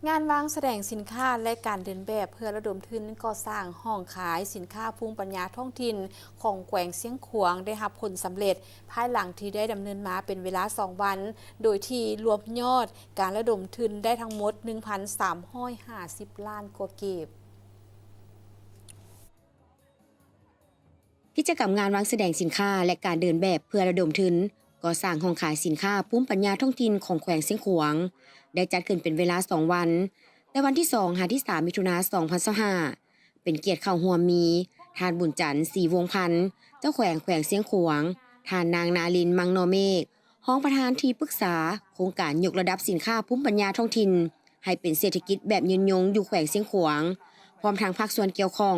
ງານວາງສະແດງສິນຄ້າ ແລະ ການເດີນແບບເພື່ອລະດົມທຶນກໍ່ສ້າງຫ້ອງຂາຍສິນຄ້າພູມປັນຍາທ້ອງຖິ່ນຂອງແຂວງຊຽງຂວາງ ໄດ້ຮັບຜົນສຳເລັດ ພາຍຫຼັງທີ່ໄດ້ດຳເນີນມາເປັນເວລາສອງວັນ, ໂດຍທີ່ລວມຍອດການລະດົມທຶນໄດ້ທັງໝົດ ໜຶ່ງພັນສາມຮ້ອຍຫ້າສິບລ້ານກວ່າກີບ. ກິດຈະກຳງານວາງສະແດງສິນຄ້າ ແລະ ການເດີນແບບເພື່ອລະດົມທຶນກໍ່ສ້າງຫ້ອງຂາຍສິນຄ້າພູມປັນຍາທ້ອງຖິ່ນຂອງແຂວງຊຽງຂວາງ ໄດ້ຈັດຂຶ້ນເປັນເວລາສອງວັນ, ແຕ່ວັນທີສອງຫາທີສາມມິຖຸນາສອງພັນຊາວຫ້າ ເປັນກຽດເຂົ້າຮ່ວມມີ ທ່ານ ບຸນຈັນ ສີວົງພັນ ເຈົ້າແຂວງແຂວງຊຽງຂວາງ, ທ່ານ ນາງ ນາລິນ ມັງນໍເມກ ຮອງປະທານທີ່ປຶກສາໂຄງການຍົກລະດັບສິນຄ້າພູມປັນຍາທ້ອງຖິ່ນ ໃຫ້ເປັນເສດຖະກິດແບບຍືນຍົງຢູ່ແຂວງຊຽງຂວາງ, ພ້ອມທັງພາກສ່ວນກ່ຽວຂ້ອງ,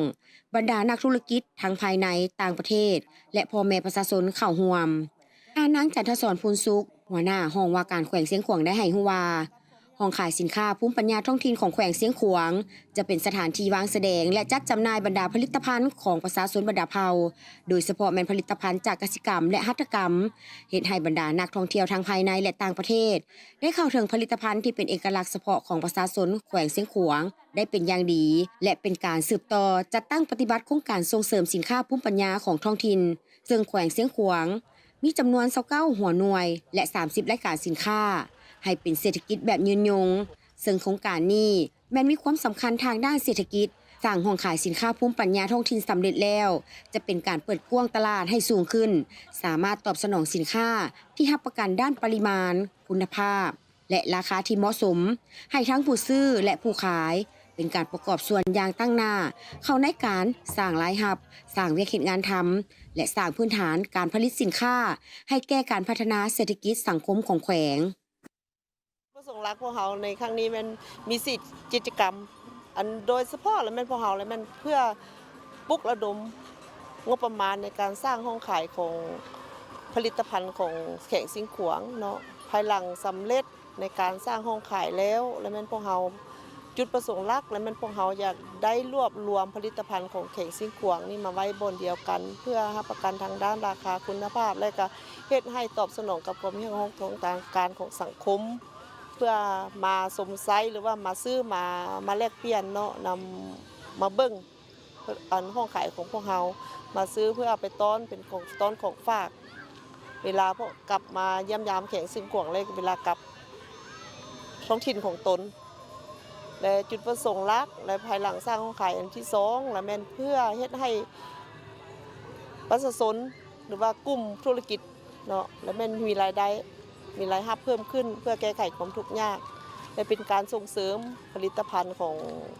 ບັນດານັກທຸລະກິດທັງພາຍໃນຕ່າງປະເທດ ແລະ ພໍ່ແມ່ປະຊາຊົນເຂົ້າຮ່ວມ. ທ່ານນາງ ຈັນທະສອນ ພູນສຸກ ຫົວໜ້າຫ້ອງວ່າການແຂວງຊຽງຂວາງ ໄດ້ໃຫ້ຮູ້ວ່າ ຫ້ອງຂາຍສິນຄ້າພູມປັນຍາທ້ອງຖິ່ນຂອງແຂວງຊຽງຂວາງ ຈະເປັນສະຖານທີ່ວາງສະແດງ ແລະ ຈັດຈຳໜ່າຍບັນດາຜະລິດຕະພັນຂອງປະຊາຊົນບັນດາເຜົ່າ, ໂດຍສະເພາະແມ່ນຜະລິດຕະພັນຈາກກະສິກຳ ແລະ ຫັດຖະກຳ, ເຮັດໃຫ້ບັນດານັກທ່ອງທ່ຽວທັງພາຍໃນ ແລະ ຕ່າງປະເທດ ໄດ້ເຂົ້າເຖິງຜະລິດຕະພັນທີ່ເປັນເອກະລັກສະເພາະຂອງປະຊາຊົນແຂວງຊຽງຂວາງໄດ້ເປັນຢ່າງດີ ແລະ ເປັນການສືບຕໍ່ຈັດຕັ້ງປະຕິບັດໂຄງການສົ່ງເສີມສິນຄ້າພູມປັນຍາຂອງທ້ອງຖິ່ນ, ເຊິ່ງແຂວງຊຽງຂວາງ ມີຈຳນວນຊາວເກົ້າຫົວໜ່ວຍ ແລະ ສາມສິບລາຍການສິນຄ້າ ໃຫ້ເປັນເສດຖະກິດແບບຍືນຍົງ, ເຊິ່ງໂຄງການນີ້ແມ່ນມີຄວາມສຳຄັນທາງດ້ານເສດຖະກິດ, ສ້າງຫ້ອງຂາຍສິນຄ້າພູມປັນຍາທ້ອງຖິ່ນສຳເລັດແລ້ວ ຈະເປັນການເປີດກວ້າງຕະຫຼາດໃຫ້ສູງຂຶ້ນ, ສາມາດຕອບສະໜອງສິນຄ້າທີ່ຮັບປະກັນດ້ານປະລິມານ, ຄຸນນະພາບ ແລະ ລາຄາທີ່ເໝາະສົມ ໃຫ້ທັງຜູ້ຊື້ ແລະ ຜູ້ຂາຍ, ເປັນການປະກອບສ່ວນຢ່າງຕັ້ງໜ້າເຂົ້າໃນການສ້າງລາຍຮັບ, ສ້າງວຽກເຮັດງານທຳ ແລະ ສ້າງພື້ນຖານການຜະລິດສິນຄ້າໃຫ້ແກ່ການພັດທະນາເສດຖະກິດສັງຄົມຂອງແຂວງ. ປະສົງຫຼັກພວກເຮົາໃນຄັ້ງນີ້ແມ່ນມີສີ່ກິດຈະກຳ, ອັນໂດຍສະເພາະລະແມ່ນພວກເຮົາລະແມ່ນເພື່ອປຸກລະດົມງົບປະມານໃນການສ້າງຫ້ອງຂາຍຂອງຜະລິດຕະພັນຂອງແຂວງຊຽງຂວາງເນາະ. ພາຍຫຼັງສຳເລັດ ໃນການສ້າງຫ້ອງຂາຍແລ້ວ ແລະແມ່ນພວກເຮົາ ຈຸດປະສົງຫຼັກ ແລະແມ່ນພວກເຮົາຢາກໄດ້ລວບລວມຜະລິດຕະພັນຂອງແຂວງຊຽງຂວາງນີ້ມາໄວ້ບ່ອນດຽວກັນ ເພື່ອຮັບປະກັນທາງດ້ານລາຄາຄຸນນະພາບ ແລະກະເຮັດໃຫ້ຕອບສະໜອງກັບຄວາມຮຽກຮ້ອງຂອງທາງການຂອງສັງຄົມ ເພື່ອມາຊົມໃຊ້ ຫຼືວ່າມາຊື້ ມາ ມາແລກປ່ຽນເນາະ ນຳມາເບິ່ງ ອັນຫ້ອງຂາຍຂອງພວກເຮົາມາຊື້ເພື່ອເອົາໄປຕ້ອນເປັນຂອງ ຕ້ອນຂອງຝາກ ເວລາພວກກັບມາຢ້ຽມຢາມແຂວງຊຽງຂວາງ ແລະເວລາກັບທ້ອງຖິ່ນຂອງຕົນ ແລະຈຸດປະສົງຫຼັກ ແລະພາຍຫຼັງສ້າງຫ້ອງຂາຍອັນທີສອງ ລະແມ່ນເພື່ອເຮັດໃຫ້ປະຊາຊົນ ຫຼືວ່າກຸ່ມທຸລະກິດ ເນາະ ແລະແມ່ນມີລາຍໄດ້ ມີລາຍຮັບເພີ່ມຂຶ້ນ ເພື່ອແກ້ໄຂຄວາມທຸກຍາກ ແລະເປັນການສົ່ງເສີມຜະລິດຕະພັນຂອງ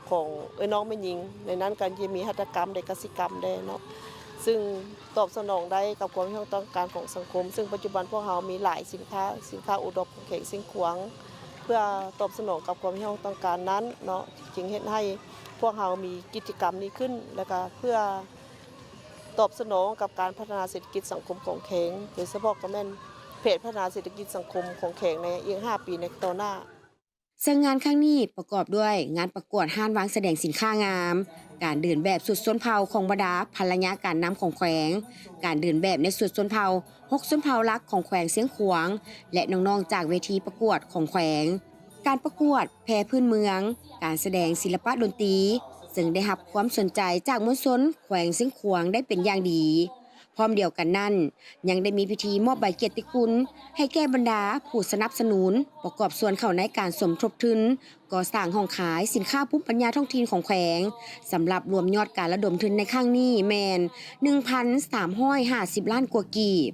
ຂອງເອື້ອຍນ້ອງແມ່ຍິງ ໃນນັ້ນກໍຈະມີຫັດຖະກຳແດ່ ກະສິກຳແດ່ເນາະ ຊຶ່ງຕອບສະໜອງໄດ້ກັບຄວາມຕ້ອງການຂອງສັງຄົມ ຊຶ່ງປັດຈຸບັນພວກເຮົາມີຫຼາຍສິນຄ້າ ສິນຄ້າໂອດອບຂອງແຂວງຊຽງຂວາງ ເພື່ອຕອບສະໜອງກັບຄວາມຕ້ອງການນັ້ນເນາະ ຈຶ່ງເຮັດໃຫ້ພວກເຮົາມີກິດຈະກຳນີ້ຂຶ້ນ ແລະກະເພື່ອ ຕອບສະໜອງກັບການພັດທະນາເສດຖະກິດສັງຄົມຂອງແຂວງ ໂດຍສະເພາະກໍແມ່ນແຜນພັດທະນາເສດຖະກິດສັງຄົມຂອງແຂວງໃນອີກຫ້າປີໃນຕໍ່ໜ້າ. ເຊິ່ງງານຄັ້ງນີ້ປະກອບດ້ວຍງານປະກວດຮ້ານວາງສະແດງສິນຄ້າງາມ, ການເດີນແບບຊຸດຊົນເຜົ່າຂອງບັນດາພັນລະຍາການນຳຂອງແຂວງ, ການເດີນແບບໃນຊຸດຊົນເຜົ່າຫົກຊົນເຜົ່າຫຼັກຂອງແຂວງຊຽງຂວາງ ແລະ ນ້ອງໆຈາກເວທີປະກວດຂອງແຂວງ. ການປະກວດແພພື້ນເມືອງ, ການສະແດງສິລະປະດົນຕີ ເຊິ່ງໄດ້ຮັບຄວາມສົນໃຈຈາກມວນຊົນແຂວງຊຽງຂວາງໄດ້ເປັນຢ່າງດີ. ພ້ອມດຽວກັນນັ້ນ, ຍັງໄດ້ມີພິທີມອບໃບກຽດຕິຄຸນໃຫ້ແກ່ບັນດາຜູ້ສະໜັບສະໜູນປະກອບສ່ວນເຂົ້າໃນການສົມທົບທຶນກໍ່ສ້າງຫ້ອງຂາຍສິນຄ້າພູມປັນຍາທ້ອງຖິ່ນຂອງແຂວງ, ສຳລັບລວມຍອດການລະດົມທຶນໃນຄັ້ງນີ້ແມ່ນ ໜຶ່ງພັນສາມຮ້ອຍຫ້າສິບລ້ານກວ່າກີບ.